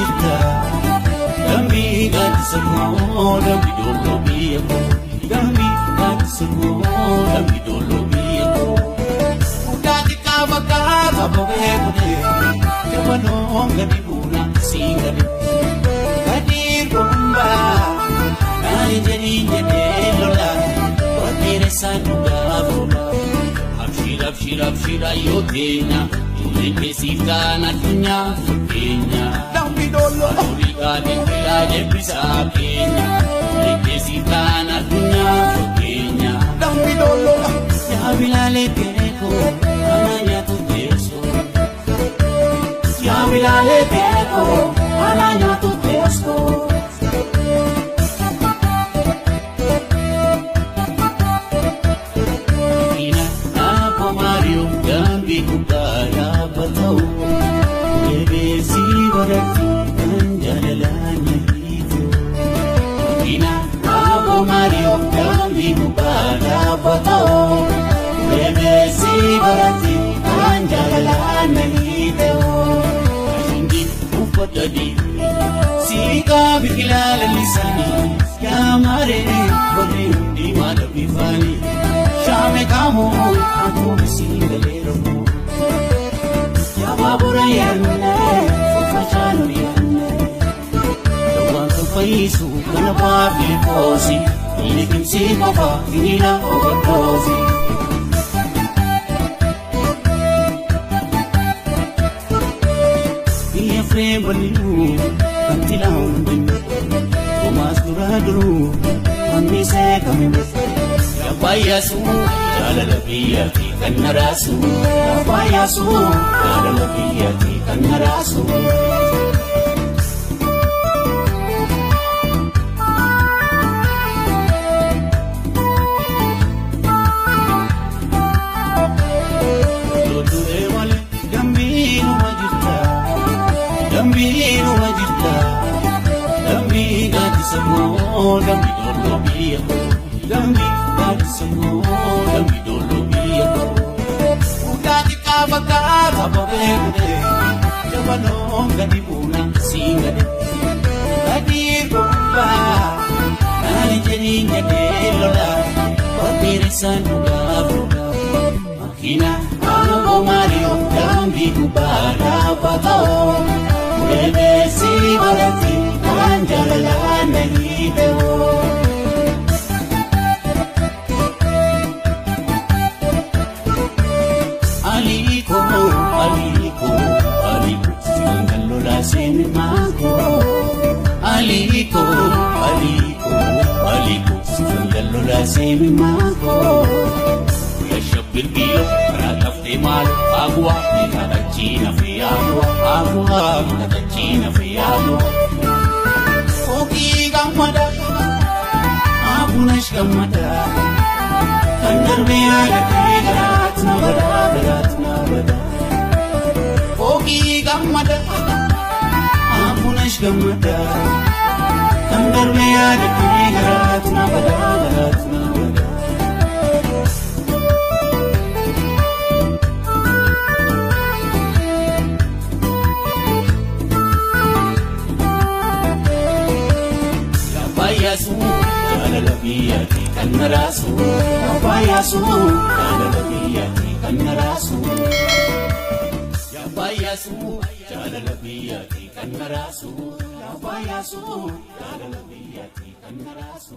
jirta. Dambii gaaddisa koo dambii dolloo biyya koo. Dambii gaaddisa koo dambii dolloo biyya koo. Guddaa xiqqaa fakkaata bobee kutee jabanoon gadi buuna siin gadi. Gadi gombaa naani jedhii jedhee lola bakkeeressaan dhugaa boola. Abshira abshira abshira yoo teenya ijoolleen keessiif ta'an addunyaa fakkeenya. Dambi dolloo. Horii gaadhi filaa deebisaa keenya ijoolleen keessiif ta'an addunyaa fakkeenya. Dambi dolloo. Yaa bilaalee beekoo ana nyaatu teessoo. Yaa bilaalee beekoo ana nyaatu teessoo. Ina naafo Maariyo dambii gubbaa dhaabbata'u. Bebeesii godhatti kan jaalalaan na hiitu. Ina naafo Maariyo dambii gubbaa dhaabbata'u. Bebeesii godhatti kan jaalalaan na hiitu. Ashingi uffata diimaa siiqaa biqilaa lalisanii yaa maaree warri hundi maal bifaanii. Shaame kaamoo akkuma siin galeera moo. Yaa baabura yaadne faffachaan yaadne. Dawaan kan fayyisu kana baafii koosi liqimsii qofa miila overdoosi. Biyya firee bal'inuu kan tilaan dinnu Toomaas duraa duruu hambisee kamimu. Abbaayyaasuu jaalala biyyaati kan na raasu. Abbaayyaasuu jaalala biyyaati kan na raasu. Loltuudhee malee dambiinuma jirta. Dambiinuma jirta. Dambii gaaddisa koo dambii dolloo biyya koo. Dambii gaaddisa koo dambii dolloo biyya koo. Guddaa xiqqaa fakkaata bobee kutee jabanoon gadi buuna siin gadi. Gadi gubbaa naani jedhii jedhee lola bakkeeressaan dhugaa booda. Makiina aangoo Maariyoo dambii gubbaa dhaabbata'u. Bebeesii godhatti kan jaalalaan na hiite'u. Aliko, aliko, aliko, simangan lola semi mako. Aliko, aliko, aliko, simangan lola semi mako. Yashabbir bilo, ratafte malo, agua, mikatachina fiagua, agua, mikatachina fiagua. Oki gamada, abunash gamada. Kan darbee yaadate garaat na badaa garaat na badaa. Oogii gammada abunash gammada. Kan darbee yaadate garaat na badaa garaat na badaa. Abbaayyaasuu jaalala biyyaati kan na raasu. Abbaayyaasuu jaalala biyyaati kan na raasu. Abbaayyaasuu jaalala biyyaati kan na raasu. Abbaayyaasuu jaalala biyyaati kan na raasu.